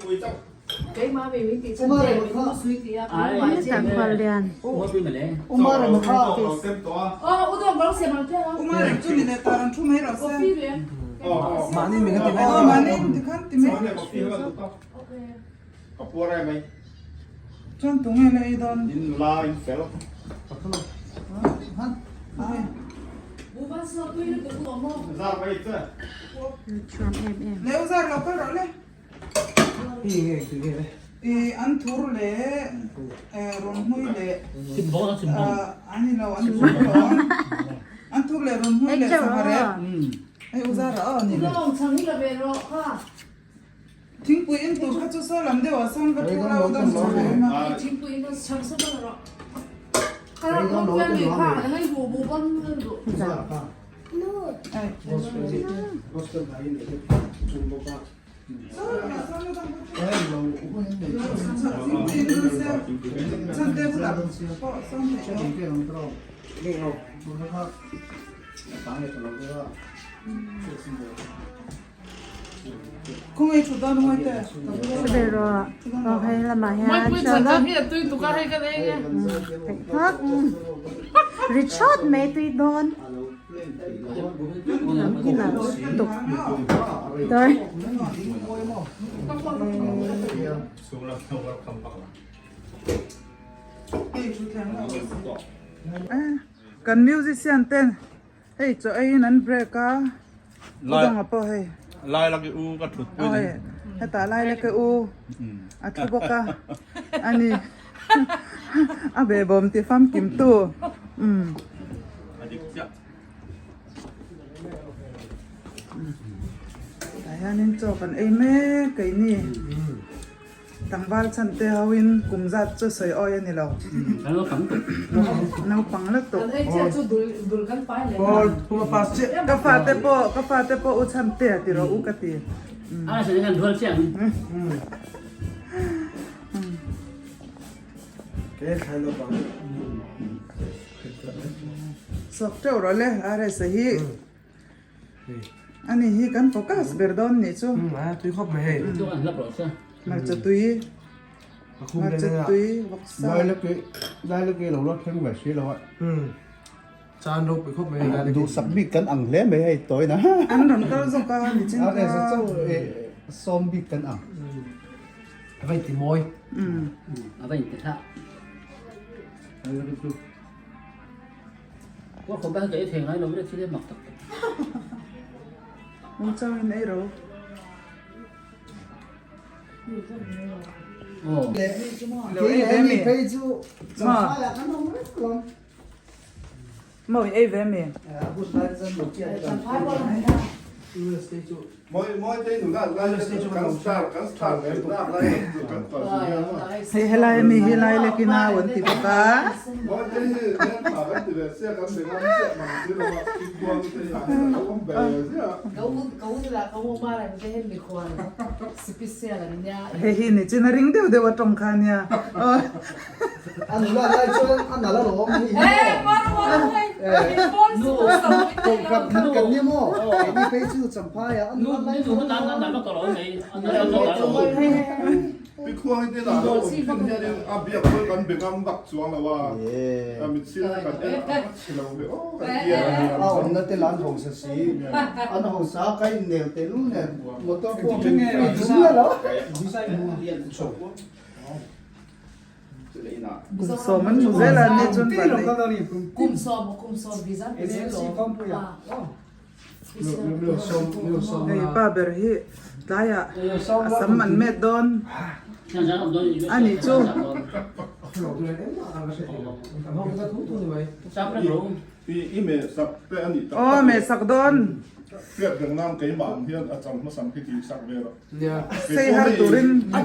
Hetah khuallian Thuam em em. Saber rawh aw hei lamah hian ri thawt mai tui dawn tuk dawr. Kan musician ten hei chaw eiin an break a u danga pawh hei lai lak i u ka thut pui ni hetah lai lak i u a thu bawk a ani a behbawm ti famkim tu umm. A dik chiah. Tah hianin chaw kan ei mek keini tlangval chhan te ho in kum zat chu sawi awi a ni lo naupang la tawh ka fate pawh ka fate pawh u chhan te a ti rawh u ka ti. Sawk teuh rawh le a resa hi ani hi kan focus ber dawn nih chu hmarcha tui hmarcha tui vawksa duhsak bik kan ang hle mai hei tawi na an rawn kal zawk a ni chin kha sawm bik kan ang. A va inti mawi. A va inti hlah. Wa khawp a ka ei thei ngai lo hle thil hi mak tak tak. Ung chau in ei ro. Lo ei ve mi. Ma. Mo in ei ve mi. Hei helai ami hi lai lekin a an ti bawk a. Hei hi ni chin a ring deuh deuh a tawng kha nia. A nula lai chuan a nal alawm hei hi maw Kohhran khat kan nia maw keini phei chu Champhai ah a nula lai chuan A awmna te lah an hausa si an hausa a ka innel tehlul nen motor pawh min free duh miah lo. Kum sawm an hmu zel a ni chuan van nei. Hei pa ber hi tlaiah a sam an met dawn a nih chu. Aw meh sak dawn. Sei har turin. Kan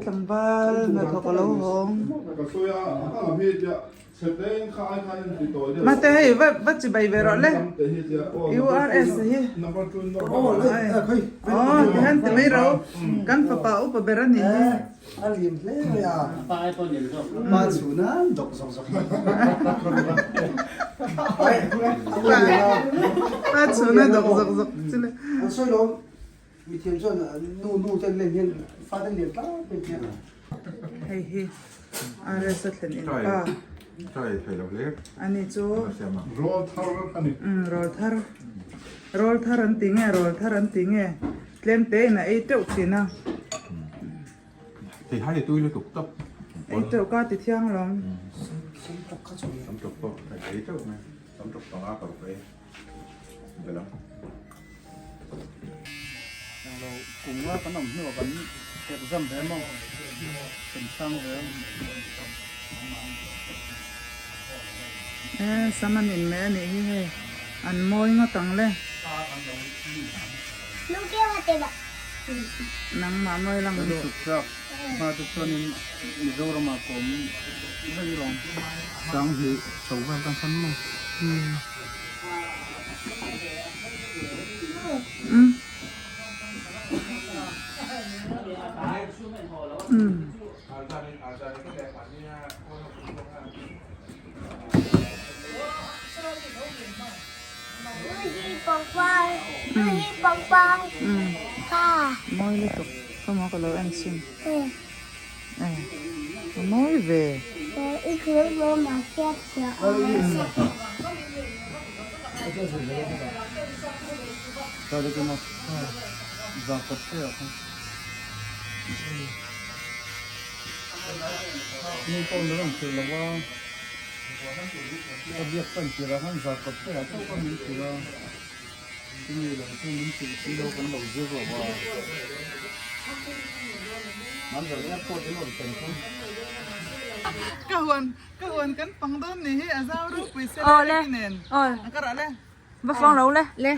tlangval hnathawk a lo hawng. Mate hei va va chibai ve rawh le URS hi aw tihian ti mai ro kan fapa upa ber a nih hi. Pa chhuna dawk zawk zawk chu le. Hei hi RS a thlen in pa ani chu rawl thar rawl thar an ti nge rawl thar an ti nge tlem te in a ei teuh thin a ei teuh ka ti thiang lawm. Englo kum nga kan awm hnuah kan exam ve maw kan chhang ve ang. E sam an in mai a nih hi hei an mawi ngawt ang le. Nangmah mawi lang duh. Kan chhuk thlak hma te chuanin Mizoramah ka awm daih alawm. Sanghnih chho vel kan hran maw. Mawi lutuk ka maw ka lo en chhin a mawi ve. Ka huan ka huan kan pang dawn ni hi a zau ropui se Awle nen aw ka rah le va fang lo le le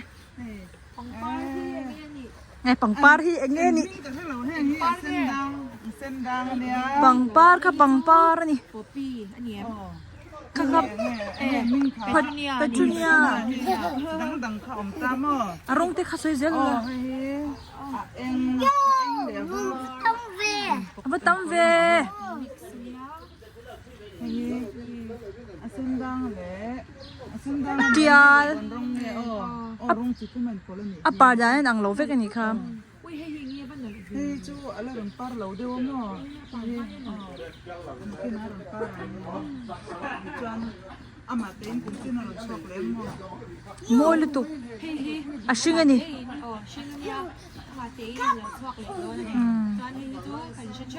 nge pangpar hi eng nge ni ka hre lo heng hi a sen dang a sen dang a nia pangpar kha pangpar a ni poppy a ni em kha kha petunia dang dang kha awm ta maw a rawng te kha sawi zel la hei hi a eng a eng leh var a va tam ve. Tial a par dan a inang lo vek a nih kha. Mawi lutuk a hring a ni.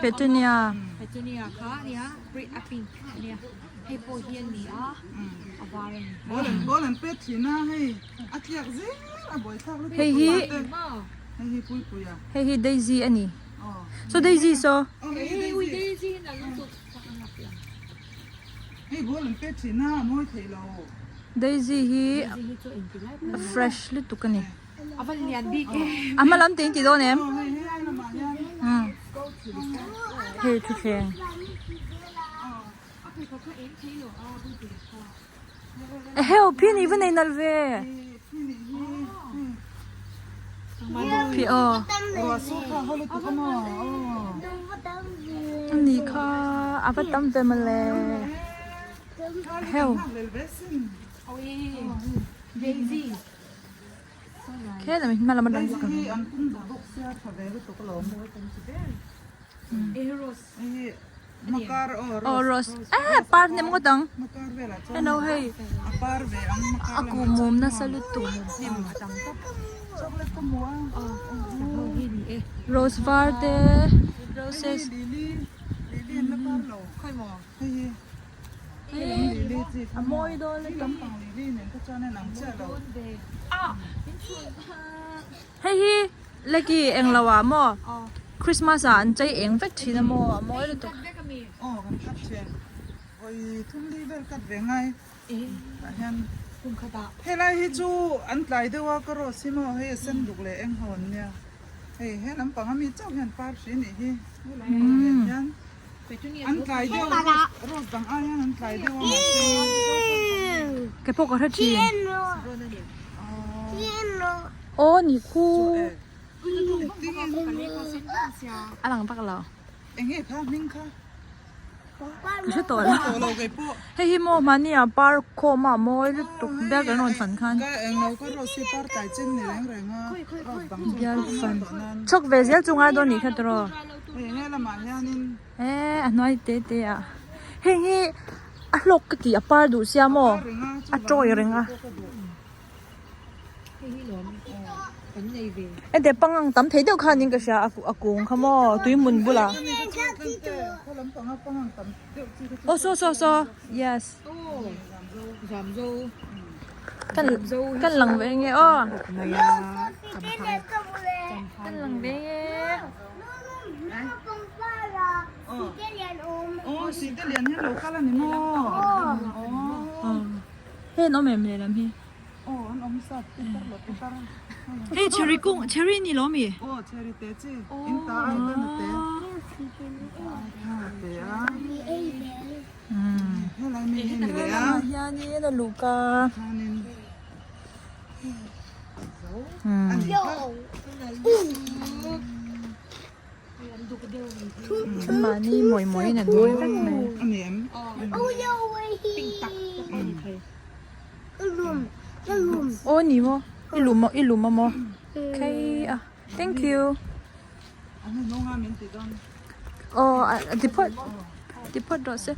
Petunia. Hei hi hei hi daisy a ni saw daisy saw. Daisy hi a fresh lutuk a ni. A hma lam te in ti dawn em? Umm hei thuthleng. Eheu phi ni va nei nalh ve. Phi aw. Ani kha a va tam ve mawle. Eheu. Khelh ami hma lam atang aw rose eh par hnem ngawt ang hello hei a kuhmum nasa lutuk rose var te roses. A mawi dawn lutuk. Hei hi leki englo ah maw Christmas ah an chei eng vek thin a maw a mawi lutuk. Helai hi chu an tlai deuh a ka rose hi maw hei a sen duk leh eng ho an nia hei he lampang ami chauh hian par hri anih hi he lampang ah hian. An tlai deuh rose dang ai hian an tlai deuh a mahse. Ke pawh ka hre thin. Aw ni khu. A lang vak lo. Enge kha hming kha? Ka hre tawh lo. Hei hi maw hmani ah par khawm a mawi lutuk bial kan rawn fan khan. Bial fan. Chhawk ve zel chu ngai dawn nih kha tawh. E a hnuai te te ah. Heng hi a hlawk ka ti a par duh sia maw a tawi reng a. Ente pangang tam thei deuh khan in ka hria a kung kha maw tui hmun bulah aw saw saw saw yes kan kan lang ve nge aw kan lang ve nge. Hei an awm em lehlam hi? Aw an awm sap pitar lo pitar. Hei cherry kung cherry ni lo mi? Aw cherry te chi in ta ai ta na te. Te a. Helai mi hi ni le a. Hianin a luh ka. Hianin. Mahni mawi mawiin an mawi vek mai. Aw ni maw i lum i lum a maw khai a thank you aw ti phawt ti phawt rawh se.